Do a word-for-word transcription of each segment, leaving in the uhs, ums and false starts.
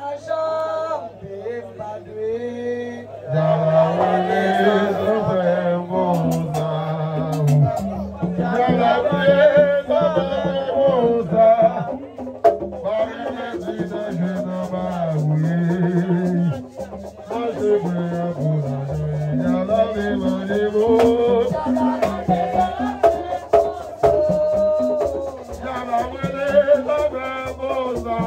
Janbe m pa dwe. Djabla rele sa fè m konsa. Djabla rele sa fè m konsa. Pa gen mèsi nan jwèt anba abri. Mache pran pou lajan, djabla vle manje mo. Djabla rele sa fè m konsa.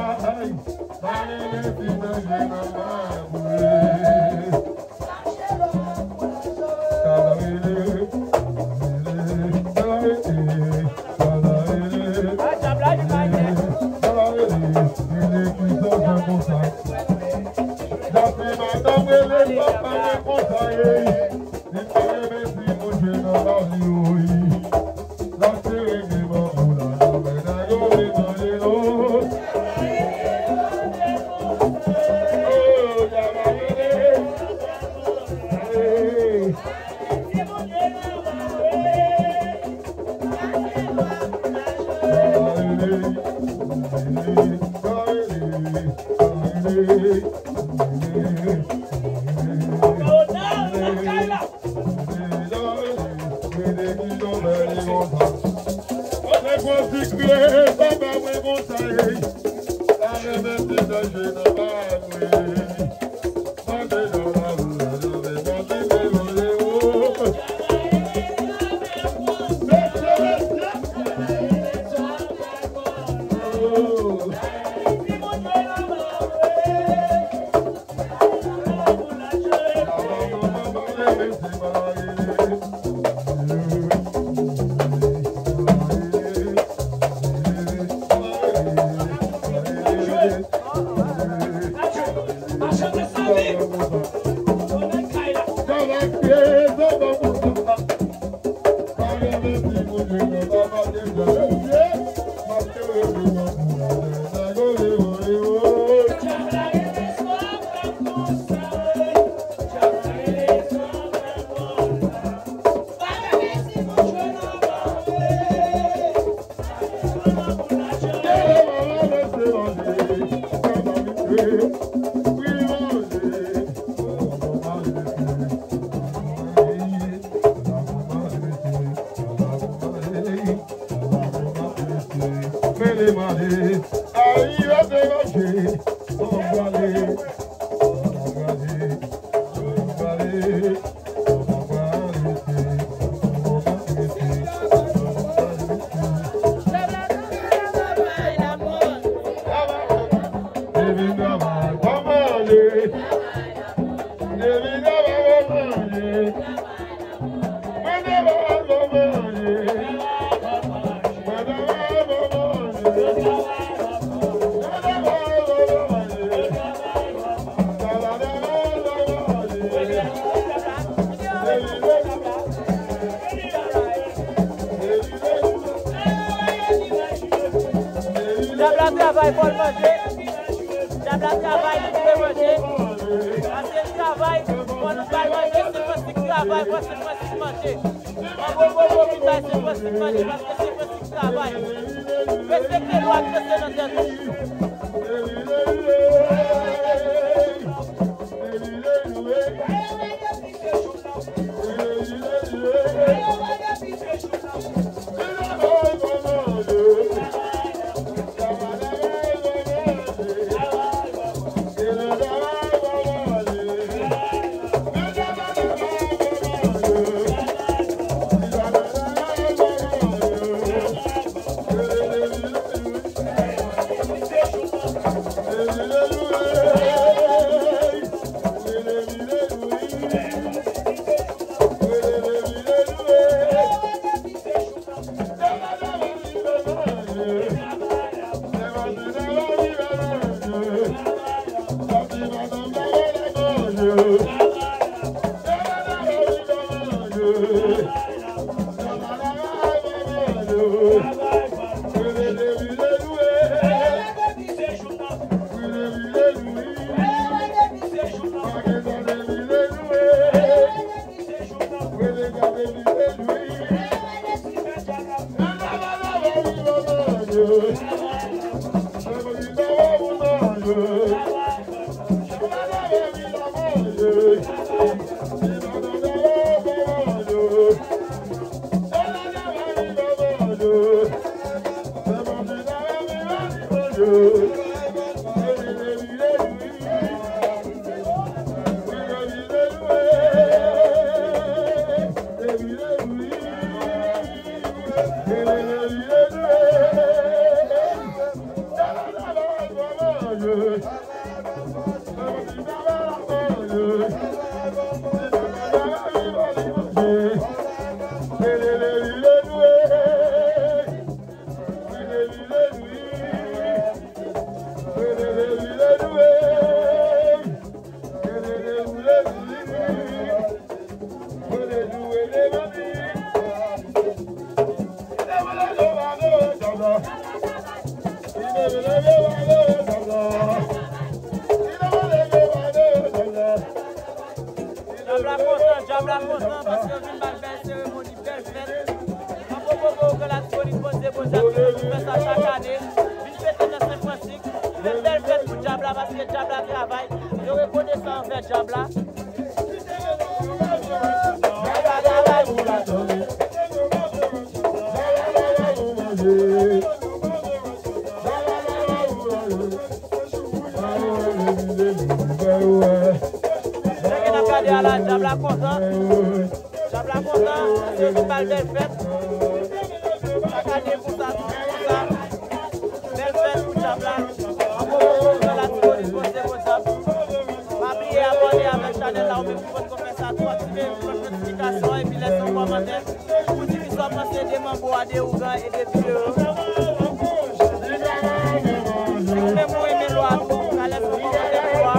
Djab la travay, fò l manje. Djab la travay, li dwe manje. Paske l travay, fò nou bay manje. Se Francis k travay, Francis, Francis manje. An bon, bon, bon, ki bay se Francis manje, paske se Francis k travay. Respekte lwa k peze nan tèt ou. Dyab la kontan, dyab la kontan, paske yo vin ba l bèl seremoni, bèl fèt. An pwopo pou Gran Latibonit, Bondye, Bondye ap toujou fè sa chak ane. Vin fete nan Sen Fransik, fè bèl fèt pou dyab la, paske dyab la travay. Yo rekonesan anvè dyab la. Nèg nan gade a la, dyab la kontan. Dyab la kontan, se vin ba l bèl fèt. Chak ane konsa, toujou konsa. Bèl fèt pou dyab la. An bon, bon, bon, bon, la, tout bon, bon, bon, bon, dyab. Pa bliye abòne avèk chanèl la, ou menm ki potko fè sa tou, aktive klòch notifikasyon epi lèse yon kòmantè pou di ki sa w panse de manbo a, de ougan e de videyo. Si ou menm ou renmen lwa tou, ou ka lèse yon kòmantè pou lwa.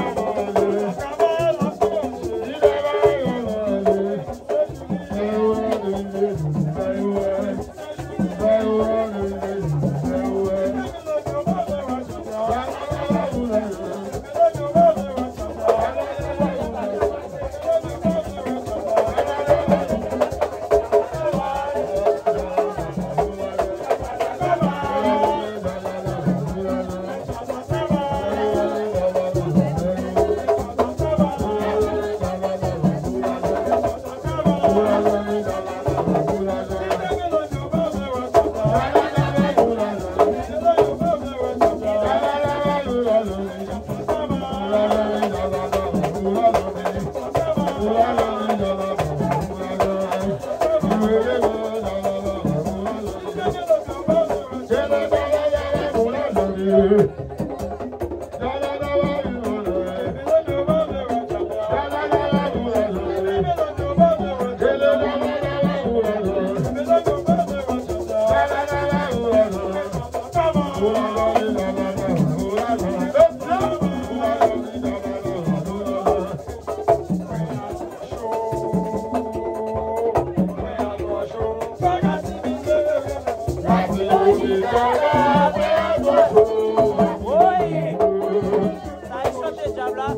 Sa e chante dyab la.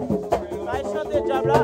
Sa e chante dyab la.